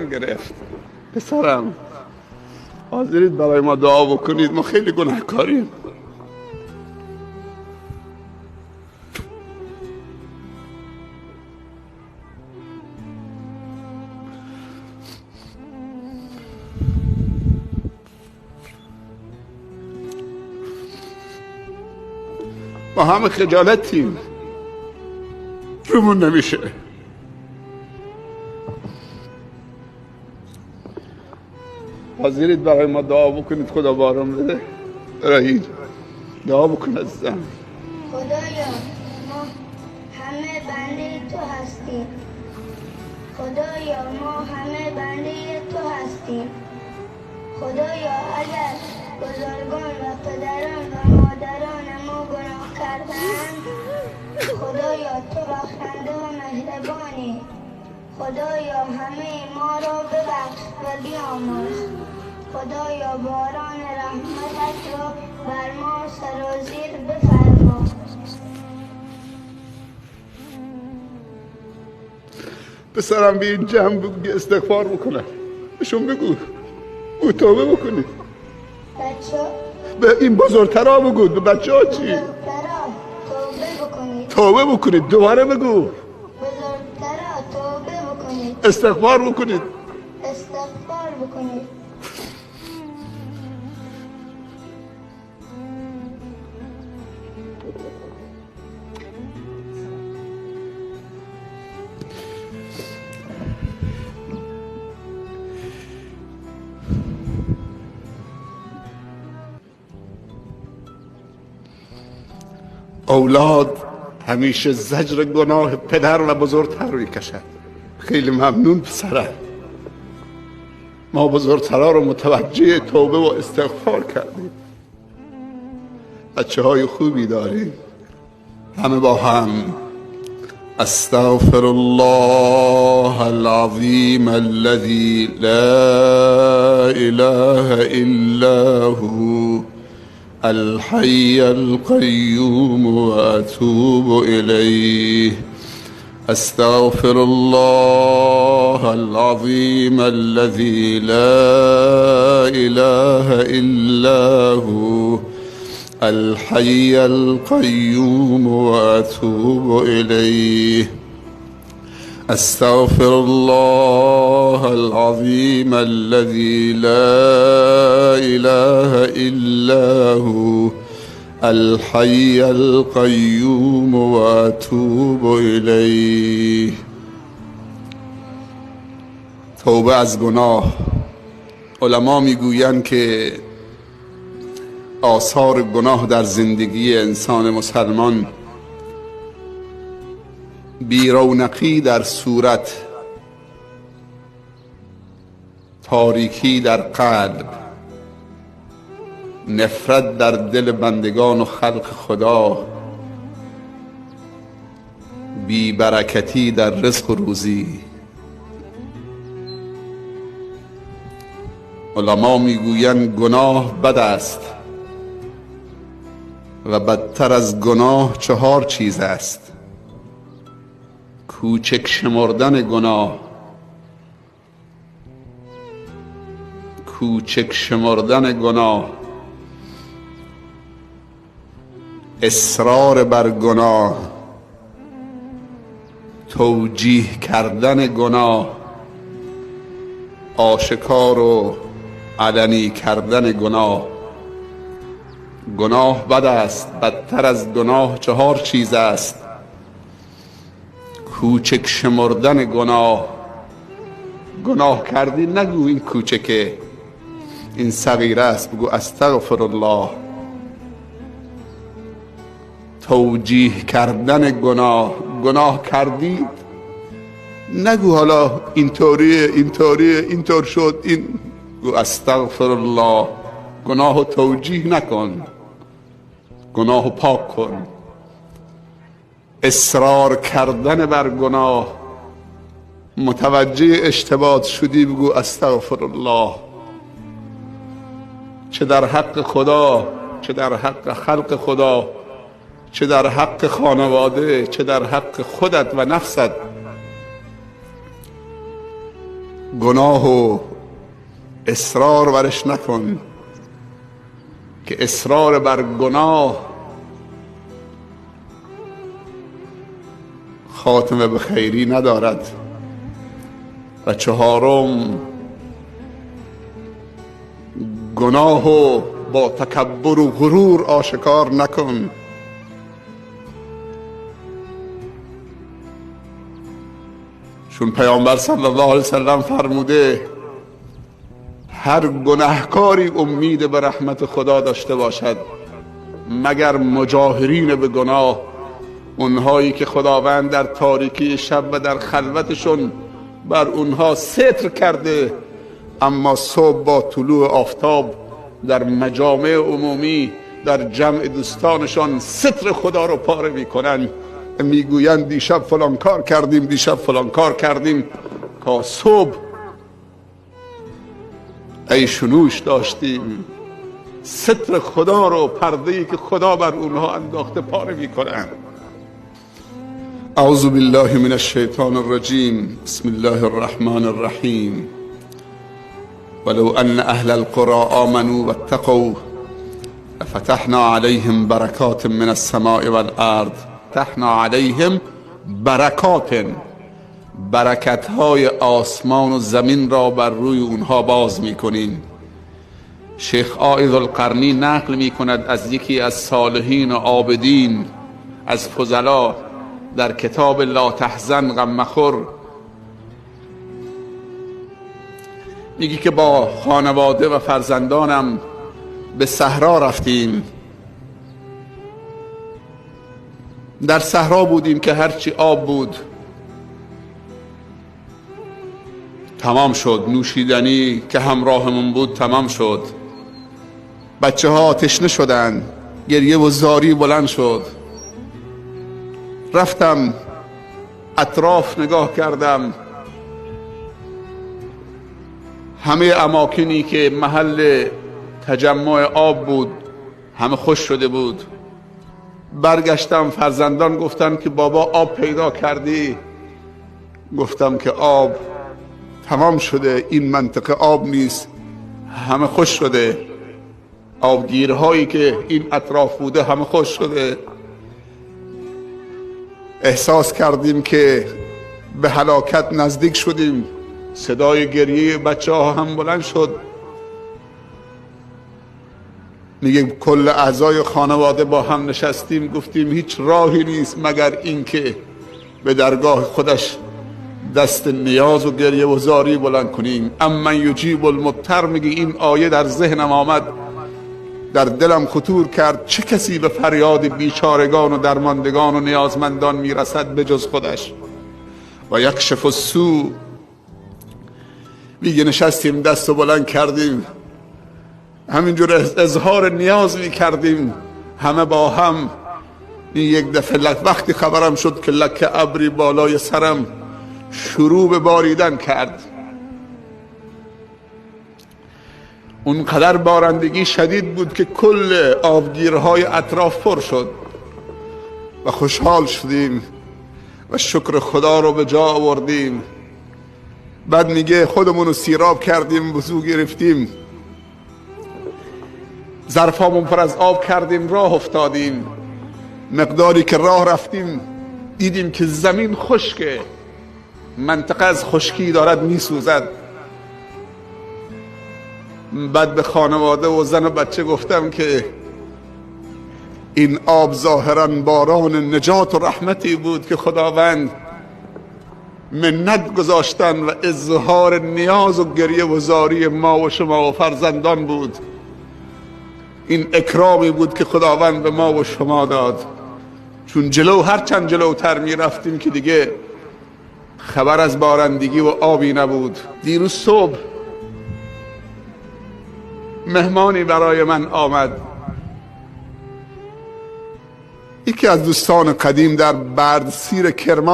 گرفت. پسرم حاضرید برای ما دعا بکنید؟ ما خیلی گناهکاریم. ما همه خجالتیم، رومون نمیشه. حاضرید برای ما دعا بکنید خدا بارون بده؟ برای دعا بکن عزیزم. خدایا ما همه بنده تو هستیم. خدایا ما همه بنده تو هستیم. خدایا اگر بزرگان و پدران و مادران ما گناه کردند، خدایا تو بخشنده و مهربانی. خدایا همه ما را ببخش و بیامرز. خدایا باران رحمتت را بر ما سرازیر بفرما. پسرم به این جمع بگو استغفار بکنن، بهشون بگو توبه بکنید. بچه به این بزرگترا بگو، به بچه ها چی؟ بزرگترا توبه بکنید. توبه بکنید. دوباره بگو. بزرگترا توبه بکنید. استغفار بکنید. استغفار بکنید. اولاد همیشه زجر گناه پدر و بزرگتر میکشد. خیلی ممنون پسرم. ما بزرگترها رو متوجه توبه و استغفار کردیم. بچه های خوبی داریم. همه با هم استغفر الله العظیم الذي لا اله الا هو الحي القيوم وأتوب إليه. أستغفر الله العظيم الذي لا إله إلا هو الحي القيوم وأتوب إليه. أستغفر الله العظيم الذي لا إله إلا هو الحي القيوم وأتوب إليه. توبه از گناه. علما میگویند که آثار گناه در زندگی انسان مسلمان بیرونقی در صورت، تاریکی در قلب، نفرت در دل بندگان و خلق خدا، بیبرکتی در رزق و روزی. علما میگویند گناه بد است و بدتر از گناه 4 چیز است: کوچک شمردن گناه، کوچک شمردن گناه، اصرار بر گناه، توجیه کردن گناه، آشکار و علنی کردن گناه. گناه بد است، بدتر از گناه 4 چیز است: کوچک شمردن گناه. گناه کردی نگو این کوچکه، این صغیره است، بگو استغفر الله. توجیه کردن گناه. گناه کردی نگو حالا اینطوریه اینطوریه اینطور شد، این، گو استغفر الله. گناهو توجیه نکن، گناهو پاک کن. اصرار کردن بر گناه. متوجه اشتباه شدی بگو استغفر الله، چه در حق خدا، چه در حق خلق خدا، چه در حق خانواده، چه در حق خودت و نفست. گناه و اصرار برش نکن که اصرار بر گناه خاتمه به خیری ندارد. و چهارم، گناه و با تکبر و غرور آشکار نکن. چون پیامبر صلی الله علیه وسلم فرموده هر گناهکاری امید به رحمت خدا داشته باشد مگر مجاهرین به گناه، اونهایی که خداوند در تاریکی شب و در خلوتشون بر اونها ستر کرده، اما صبح با طلوع آفتاب در مجامع عمومی در جمع دوستانشان ستر خدا رو پاره میکنن، میگویند دیشب فلان کار کردیم، دیشب فلان کار کردیم، تا صبح عیش و نوش داشتیم. ستر خدا رو، پرده‌ای که خدا بر اونها انداخته، پاره میکنن. اعوذ بالله من الشیطان الرجیم، بسم الله الرحمن الرحیم. ولو ان اهل القرى آمنوا واتقوا لفتحنا علیهم برکات من السماء والارض. فتحنا علیهم برکات، برکت های آسمان و زمین را بر روی اونها باز میکنیم. شیخ عائض القرنی نقل میکند از یکی از صالحین و عابدین از فضلا در کتاب لا تحزن غم مخور، میگی که با خانواده و فرزندانم به صحرا رفتیم. در صحرا بودیم که هرچی آب بود تمام شد، نوشیدنی که همراهمون بود تمام شد، بچه ها تشنه شدن، گریه و زاری بلند شد. رفتم اطراف نگاه کردم، همه اماکنی که محل تجمع آب بود همه خشک شده بود. برگشتم، فرزندان گفتن که بابا آب پیدا کردی؟ گفتم که آب تمام شده، این منطقه آب نیست، همه خشک شده، آبگیرهایی که این اطراف بوده همه خشک شده. احساس کردیم که به هلاکت نزدیک شدیم، صدای گریه بچه ها هم بلند شد. میگه کل اعضای خانواده با هم نشستیم، گفتیم هیچ راهی نیست مگر اینکه به درگاه خودش دست نیاز و گریه و زاری بلند کنیم. امن یجیب المضطر، میگه این آیه در ذهنم آمد، در دلم خطور کرد، چه کسی به فریاد بیچارگان و درماندگان و نیازمندان میرسد به جز خودش. و یکشف السوء، میگه نشستیم دست و بلند کردیم، همینجور اظهار نیاز میکردیم همه با هم. این یک دفعه وقتی خبرم شد که لکه ابری بالای سرم شروع به باریدن کرد، اونقدر بارندگی شدید بود که کل آبگیرهای اطراف پر شد و خوشحال شدیم و شکر خدا رو به جا آوردیم. بعد میگه خودمون رو سیراب کردیم، وضو گرفتیم، ظرفامون پر از آب کردیم، راه افتادیم. مقداری که راه رفتیم دیدیم که زمین خشکه، منطقه از خشکی دارد میسوزد. بعد به خانواده و زن و بچه گفتم که این آب ظاهرا باران نجات و رحمتی بود که خداوند منت گذاشتن و اظهار نیاز و گریه و زاری ما و شما و فرزندان بود. این اکرامی بود که خداوند به ما و شما داد. چون جلو هرچند جلوتر می رفتیم که دیگه خبر از بارندگی و آبی نبود. دیروز صبح مهمانی برای من آمد، یکی از دوستان قدیم در بردسیر کرمان.